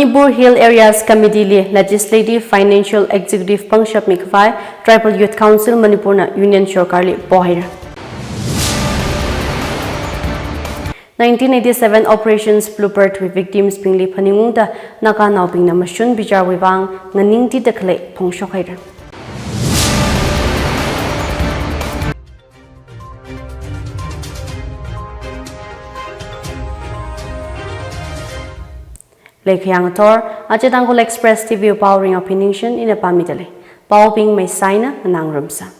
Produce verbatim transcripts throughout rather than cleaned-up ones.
Manipur Hill Areas Committee li Legislative, Financial, Executive pangshap mikhavai Tribal Youth Council Manipur na Union Sorkar li pohaira. Nineteen eighty-seven Operations Bluebird wui victims bingli phaningungda Naga naobingna mashun bicharwui vang nganingtida khalei phongshok haira. Leikhayang athor, aja Tangkhul Express T V pao ring aphi ningshin ina pāmida lei. Paobing maisaina nganāngarumsa.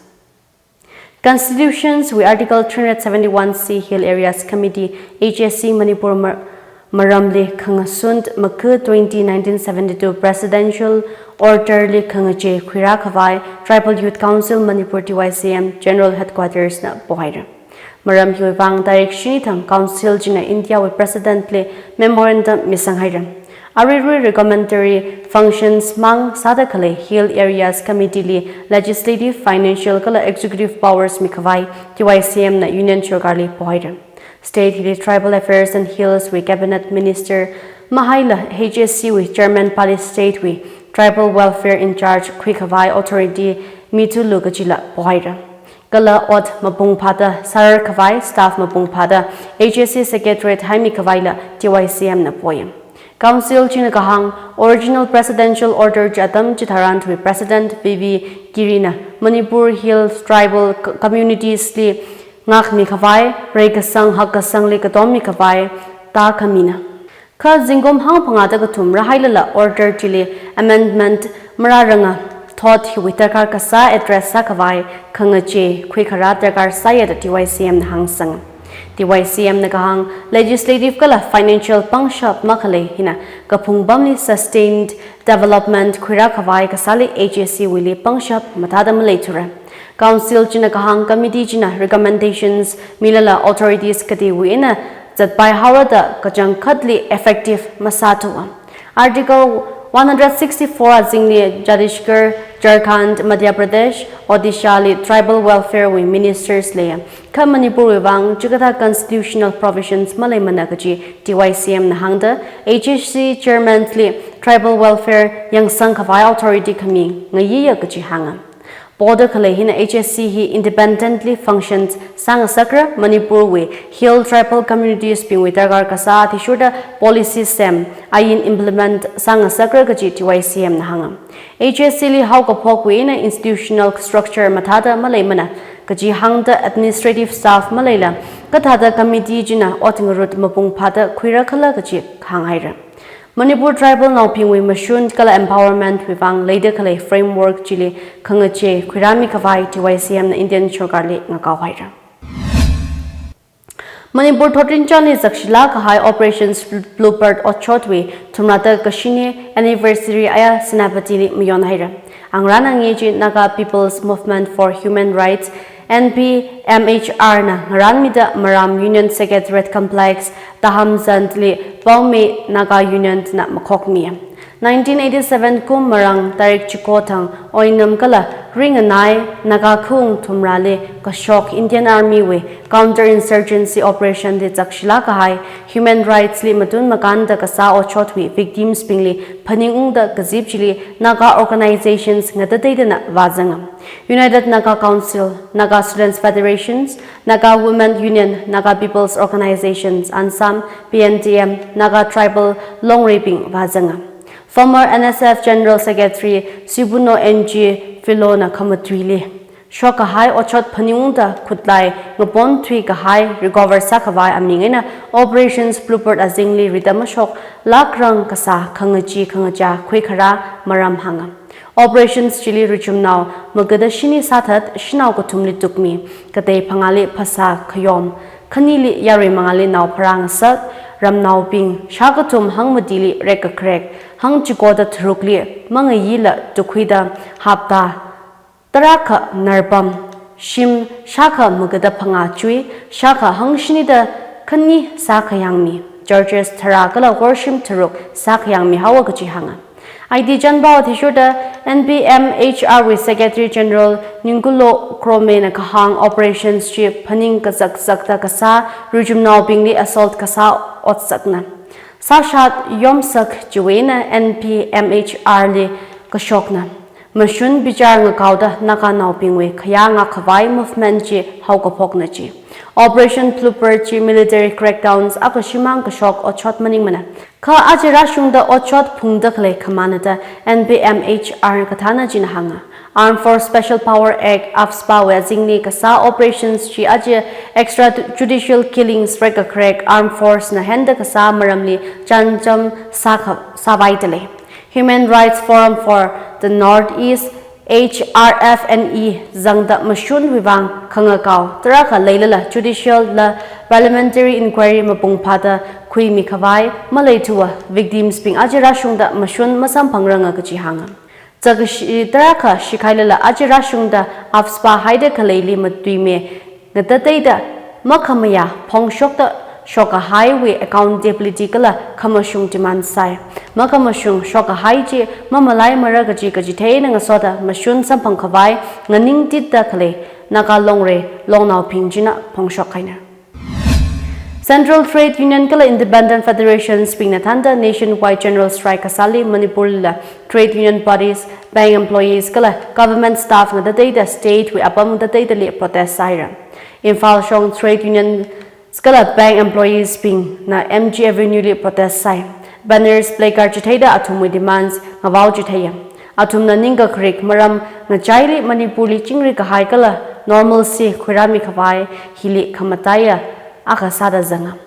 Constitutions wui Article three hundred seventy-one C Hill Areas Committee, H A C Manipur mar-, maramli khangasunt maku twenty nineteen seventy-two Presidential Order li khangachei khuirā khavai Tribal Youth Council Manipur T Y C M General Headquarters na pohaira. Maram hiwui vang tarik shini thang Council china India wui President li memorandum misang haira. Aruirui recommendatory functions mang sāda khalei Hill Areas Committee li legislative, financial kala executive powers mikhavai T Y C M na Union Sorkar li pohaira. State hili Tribal Affairs and Hills wui Cabinet Minister mahaila H A C wui Chairman pali State wui Tribal Welfare in Charge khuikhavai authority mithulu kachila pohaira. Kala ot mapung phāda sārar khavai staff mapung phāda H A C Secretariat haimi khavaila T Y C M na poya. Council china kahāng original presidential order chi atam chitharan tui President V V Giri na Manipur Hills tribal c-, communities li ngākmi khavai reikasang hakkasangli katommi khavai tākhamina. Kha zingkum hangphangāda kathum rāhailala order chili amendment marāranga thot hiwui darkar kasā address sākhavai khangachei khuikharā darkar sāya da T Y C M na hāngsang. T Y C M na kahāng legislative kala financial pangshap makhalei hina kaphung pamli sustained development khuirā khavai kasāli H A C wuili pangshap mathāda maleithura. Council china kahāng committee china recommendations milala authorities katewui eina zatpai haora da kachangkhatli effective masāthuwa. Article one hundred sixty-four azingli Chhattisgarh, Jharkhand, Madhya Pradesh, Odisha li tribal welfare wui ministers leiya. Kha Manipur wui vang chikathā constitutional provisions maleimana kaji T Y C M na hāngda H A C chairman li tribal welfare yangsang khavai authority khami ngayiya kaji hānga. Poda khalei hina H A C hi independently functions sāngasakra, Manipur wui hill tribal communities bingwui darkar kasā athishurda policy sem, ain implement sāngasakra kaji T Y C M na hānga. H A C li haokaphokwui eina institutional structure mathāda maleimana kaji hāngda administrative staff maleila kathāda committee china ot ngarut mapung phāda khuira khala kaji hānghaira. Manipur tribal naobingwui mashun kala empowerment wui vang leida khalei framework chili khangachei khuirāmi khavai T Y C M na Indian Sorkar li ngakao haira. Manipur thotrinchānli zakshilāk kahai Operations Bluebird otshotwui thumrāda kashini anniversary aya Senapati li mayon haira. Angarān angei chi Naga People's Movement for Human Rights, N P M H R na ngarānmida Maram Union Secretariat Complex, Tahamzand li Paomei Naga Union na makhokmiya. Nineteen eighty-seven kum marang tarik chiko thang Oinam kala Ringanai Naga khaung thumrāli kashok Indian Army wui counter insurgency operation li zakshilāk kahai human rights li matun makānda kasā otshotwui victims bingli phaningungda kazip chili Naga organizations ngatateidana vāzanga. United Naga Council, Naga Students Federations, Naga Women Union, Naga People's Organizations, ANSAM, P N T M, Naga Tribal Longreibing vāzanga. Former N S F General Secretary Sibuno N G Philo na khamatuili shok kahai otshot phaningungda khutlai ngapon thuikahai recover sākhavai aming eina Operations Bluebird azingli rida mashoklākrang kasā khangachee khangachā khuikharā maram hānga. Operations chili ruichumnao magada shini sāthat shanao kathumli tukmi, katei phangāli phasā khayom, khanili yarui mangāli nao pharāngasak, ramnaobing shākathum hangmatili rekkakharek, hangchikoda tharukli mangayila tukhuida hapta tarākha narpam, shim shākha magada phangā chui, shākha hangshinida khani sākhayangmi, churches tharā kala worshim tharuk sākhayangmi haowa kaji hānga. I T chanpao athishurda N P M H R wui Secretary General Ningkulo Krome na kahāng operations chi phaning kazakzakda kasā ruichumnaobingli assault kasā otsakna. Sāshat yomsak chiwui eina N P M H R li kashokna. Mashun bichar ngakaoda Naganaobingwui khayā ngākkhavai movement chi haokaphokna chi. Operation Bluebird chi military crackdowns akha shimān kashok otshot maningmana. Kha aja rāshungda otshot phungda khalei khamānada N P M H R kathāna china hānga. Armed Force Special Power Act, AFSPA wui azingli kasā operations chi aja extrajudicial killings rekakharek Armed Force na henda kasā maramli chānjam sākha-, sāvaidalei. Human Rights Forum for the Northeast, H R F N E, zangda mashunwui vang khangakao tarākha leilala judicial la parliamentary inquiry mapung phāda khuimikhavai maleithuwa victims bing aja rāshungda mashun masamphangranga kachi hānga. Chakashi tarākha shikhailala aja rāshungda AFSPA haida khaleili matuimi ngatateida makhamayā phongshokda shokkahaiwui accountability kala khamashung demand sāi. Makhamashung shokkahai chi mamalaimara kachi kachithei eina ngasoda mashun samphangkhavai nganingtitda khalei Naga Longrei longnaobing china phongshok haina. Central Trade Union kala Independent Federations bingna thānda nationwide general strike kasāli Manipurlila trade union bodies, bank employees kala government staff ngatateida state wui apam ngatateidali protest sāhaira. Imphal shong trade union kala bank employees bingna M G Avenue li protest sāi. Banners, placard chitheida athumwui demands ngavao chitheiya. Athumna ningkakharik maram ngachaili Manipurli chingri kahai kala normalcy khuirāmikhavai hili khamataiya akha sāda zanga.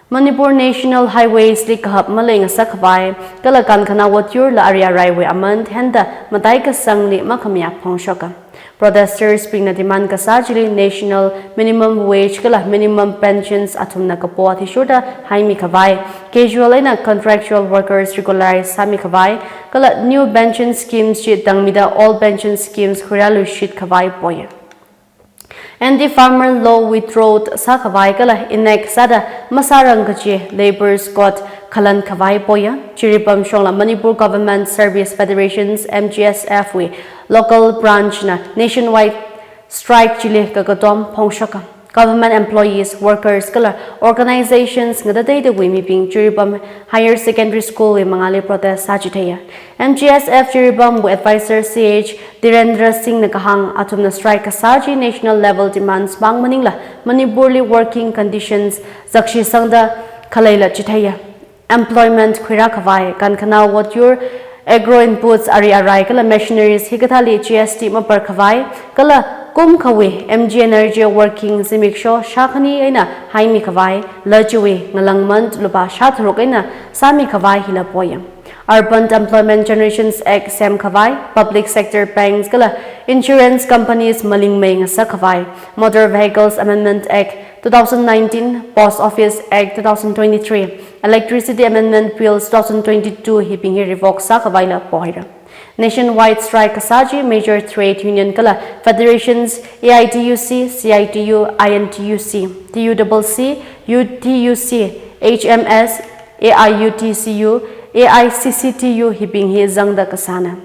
Manipur National Highways li kahap maleingasakkhavai kala Kankhana Watiyur la ari araiwui aman thenda matai kasangli makhamayā phongshoka. Protesters bingna demand kasā chili national minimum wage kala minimum pensions athumna kapo athishurda haimikhavai, casual eina contractual workers regularize sāmikhavai, kala new pension schemes chi tangmida old pension schemes khuirāluishitkhavai poya. Anti-farmer law withdraw sākhavai kala enact sāda masārang kachi labour's code khalankhavai poya. Jiribam shongla Manipur Government Service Federations, M G S F wui local branch na nationwide strike chili kakatom phongshoka. Government employees, workers kala organizations ngatateidawui mibing Jiribam Higher Secondary School wui mangāli protest sāchitheiya. M G S F Jiribam wui advisor C H Dhirendra Singh na kahāng athumna strike kasā chi national level demands mang maningla Manipurli working conditions zakshisangda khaleila chitheiya. Employment khuirākhavai, Kankhana Watiyur, agro inputs ari arai kala machineries hikathāli G S T maparkhavai, kala kumkhawui M G Energy working zimiksho shākhani eina haimikhavai, la chiwui ngalāngman lupā shātharuk eina sāmikhavai hila poya. Urban Employment Generations Act semkhavai, public sector banks kala insurance companies malingmei ngasakkhavai, Motor Vehicles Amendment Act two thousand nineteen, Post Office Act two thousand twenty-three, Electricity Amendment Bills two thousand twenty-two hibing hi revoke sākhavaila pohaira. Nationwide strike kasā chi major trade union kala federations A I T U C, C I T U, I N T U C, T U C C, U T U C, H M S, A I U T C U, A I C C T U hibing hi zangda kasāna.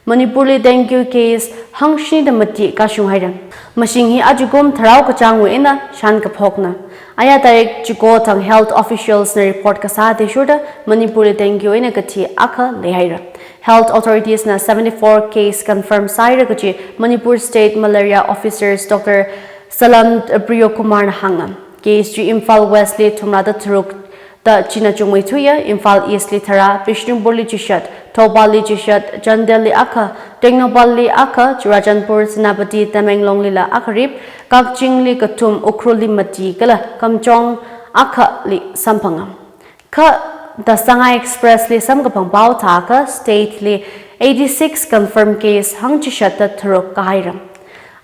Manipurli dengue case hangshinida mati kashung haira. Mashing hi ajakum tharao kachāngwui eina shānkaphokna. Aya tarik chiko thang health officials na report kasā athishurda Manipurli dengue eina kathi akha leihaira. Health authorities na seventy-four case confirm sāhaira kachi Manipur State Malaria Officers Doctor Salam Priyokumar na hānga. Case chi Imphal West li thumrada tharuk da china chungmeithuiya, Imphal East li tharā, Bishnupur li chishat, Thoubal li chishat, Chandel li akha, Tengnoupal li akha, Churachandpur, Senapati, Tamenglong lila akha rip, Kakching li kathum, Ukhrul li mati kala Kamjong akhali samphanga. Kha The Sangai Express li samkaphang pao thākha state li eighty-six confirm case hangchishatda tharuk kahaira.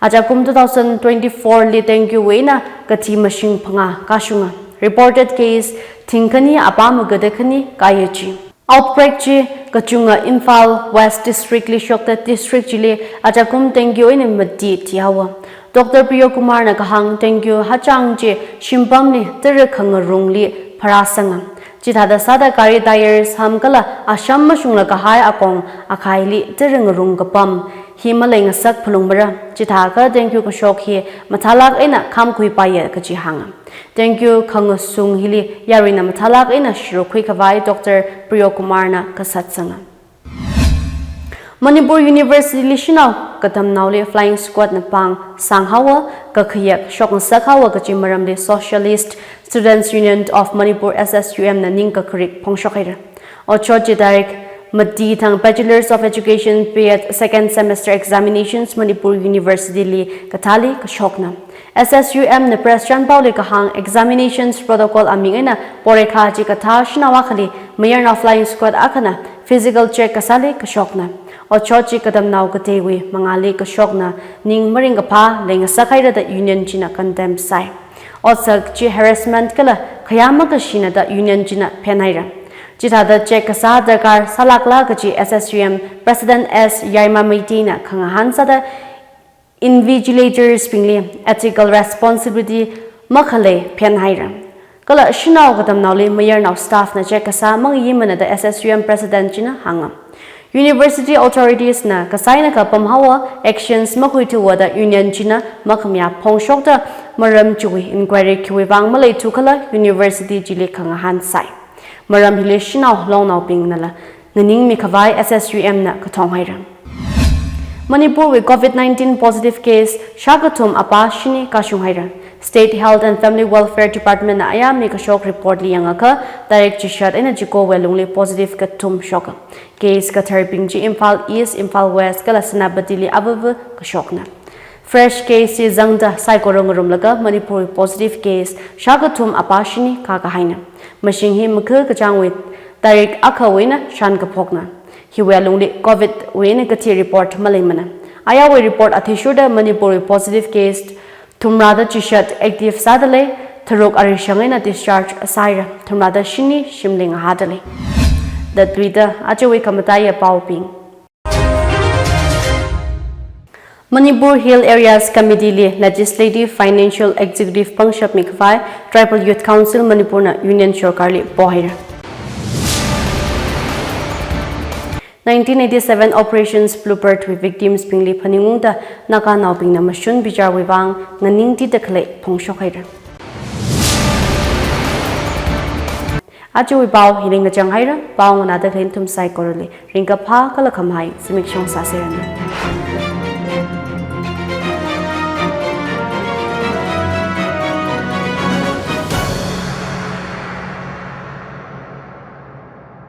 Ajakum two thousand twenty-four li dengue wui eina kathi mashing phangā kashunga. Reported case thingkhani apam magada khani kaya chi. Outbreak chi kachunga Imphal West District li shokta district chili ajakum dengue eina mati thihaowa. Doctor Priyokumar na kahāng dengue hachang chi shimpamli tara khangarungli pharāsanga. Chithāda sāda gari tyre sam kala asham mashungla kahai akong akhaili tara ngarung kapam hi maleingasak phalungmara. Chithākha dengue kashok hi mathālāk eina khamkhuipaiya kaji hānga. Dengue khangasung hili yaruina mathālāk eina shirukhui khavai Doctor Priyo Kumar na kasatsanga. Manipur University li shanao katamnaoli flying squad na pāng sānghaowa, kakhayak shokngasak haowa kaji maramli Socialist Students Union of Manipur, S S U M na ningkakharik phongshok haira. Otshot chi tarik mati thang Bachelors of Education B.Ed second semester examinations Manipur University li kathāli kashokna. S S U M na press chānpaoli kahāng, examinations protocol aming eina poreikha chi kathā shanao akhali mayarnao flying squad akhana physical check kasāli kashokna. Otshot chi katamnao kateiwui mangāli kashokna, ning maringkaphā leingasak haira da union china condemn sāi. Otsak chi harassment kala khayā makashina da union china phenhaira. Chithāda check kasā darkar sālākla kaji S S U M President S Yaimamiti na khangahān sāda invigilators bingli ethical responsibility makhalei phenhaira. Kala shanao katamnaoli mayarnao staff na check kasā mangayimana da S S U M President china hānga. University authorities na kasāna kapam haowa, actions makhuithuwa da union china makhamayā phongshokta, maram chiwui inquiry khiwui vang maleithu khala university chili khangahān sāi. Maram hili shanao longnaobingnala nganingmi khavai S S U M na kathong haira. Manipur wui COVID nineteen positive case shākathum apā shini kashung haira. State Health and Family Welfare Department na ayāmi kashok report li yangakha, tarik chishat eina chikowui lungli positive kathum shoka. Case katharbing chi Imphal East, Imphal West kala Senapati li avava kashokna. Fresh case chi zangda saikora ngarumlaga Manipur wui positive case shākathum apā shini kākahaina. Mashing hi makha kachāngwui tarik akhawui eina shānkaphokna. Hiwui lungli COVID wui eina kathi report maleimana. Ayāwui report athishurda Manipur wui positive case thumrada chishat active sādalei, tharuk arishang eina discharge sāhaira, thumrada shini shimli ngahādalei. Datluida ajawui khamataiya paobing. Manipur Hill Areas Committee li Legislative Financial Executive pangshap mikhavai Tribal Youth Council Manipur na Union Sorkar li pohaira. Nineteen eighty-seven Operations Bluebird wui victims bingli phaningungda Naganaobingna mashun bicharwui vang nganingtida khalei phongshok haira. Ajawui pao hili ngachang haira, pao nganāda khalei nathum saikorali ringkaphā kala khamahai zimiksho sāseranu.